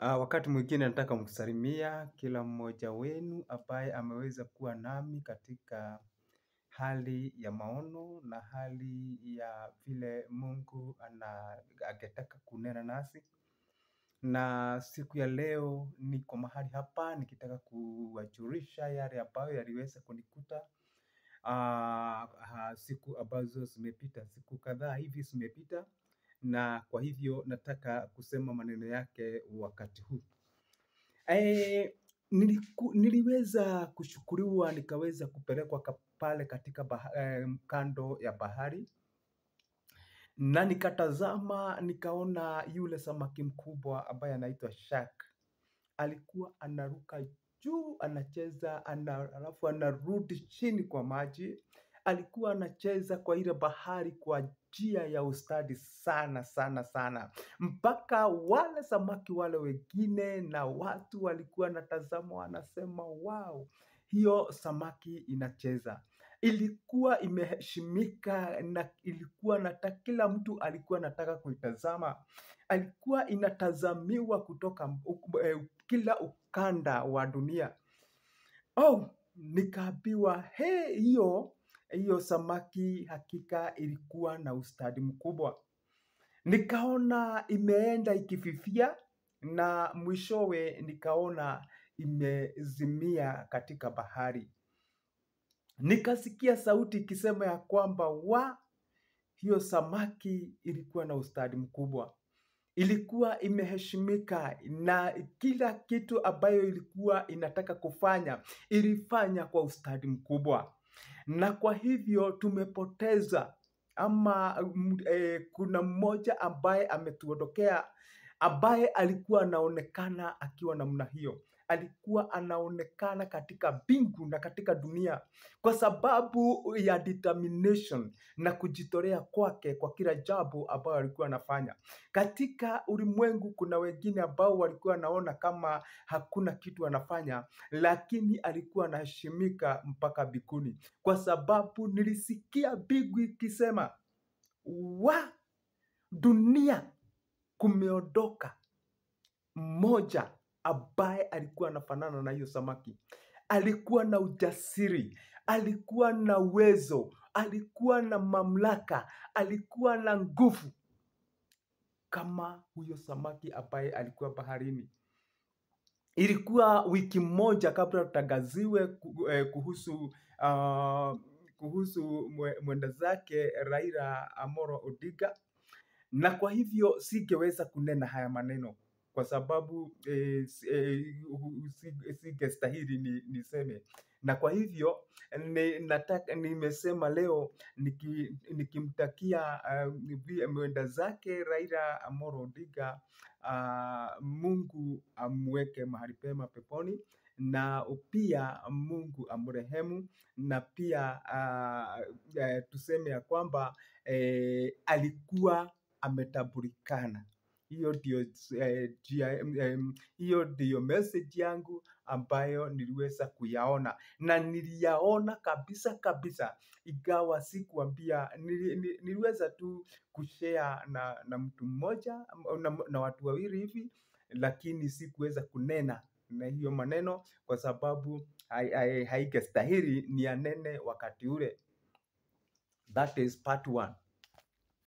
Wakati mwingine nataka kumsalimia kila mmoja wenu ambaye ameweza kuwa nami katika hali ya maono na hali ya vile Mungu angetaka kunena nasi. Na siku ya leo niko mahali hapa nikitaka kuwajulisha yale ambayo yaliweza kunikuta siku ambazo zimepita, siku kadhaa hivi zimepita, na kwa hivyo nataka kusema maneno yake wakati huu. Niliweza kuchukuliwa nikaweza kupelekwa pale katika kando ya bahari, na nikatazama nikaona yule samaki mkubwa ambaye anaitwa shark. Alikuwa anaruka juu, anacheza, alafu anarudi chini kwa maji. Alikuwa anacheza kwa ile bahari kwa njia ya ustadi sana sana sana, mpaka wale samaki wale wengine na watu walikuwa wanatazama wanasema wow, hiyo samaki inacheza. Ilikuwa imeheshimika na ilikuwa na kila mtu alikuwa anataka kuitazama. Alikuwa inatazamiwa kutoka kila ukanda wa dunia. Oh, nikaambiwa he, hiyo samaki hakika ilikuwa na ustadi mkubwa. Nikaona imeenda ikififia na mwishowe nikaona imezimia katika bahari. Nikasikia sauti ikisema ya kwamba hiyo samaki ilikuwa na ustadi mkubwa. Ilikuwa imeheshimika na kila kitu ambayo ilikuwa inataka kufanya, ilifanya kwa ustadi mkubwa. Na kwa hivyo tumepoteza ama kuna mmoja ambaye ametuondokea, ambaye alikuwa anaonekana akiwa namna hiyo. Alikuwa anaonekana katika mbingu na katika dunia kwa sababu ya determination na kujitolea kwake kwa kila jambo ambayo alikuwa anafanya. Katika ulimwengu kuna wengine ambao walikuwa wanaona kama hakuna kitu anafanya, lakini alikuwa anaheshimika mpaka mbinguni, kwa sababu nilisikia mbingu ikisema wa dunia kumeondoka mmoja ambaye alikuwa anafanana na hiyo samaki. Alikuwa na ujasiri, alikuwa na uwezo, alikuwa na mamlaka, alikuwa na nguvu kama huyo samaki ambaye alikuwa baharini. Ilikuwa wiki moja kabla tutangaziwe kuhusu mwenda zake Raila Amolo Odinga, na kwa hivyo singeweza kunena haya maneno kwa sababu singestahili niseme. Na kwa hivyo nimesema leo nikimtakia mwenda zake Raila Amolo Odinga, Mungu amweke mahali pema peponi, na pia Mungu amrehemu, na pia tuseme ya kwamba alikuwa ametambulikana. Hiyo ndio message yangu ambayo niliweza kuyaona, na niliyaona kabisa kabisa, ingawa sikuambia. Niliweza tu kushare na mtu mmoja na watu wawili hivi, lakini sikuweza kunena na hiyo maneno kwa sababu haingestahili niyanene wakati ule. That is part 1.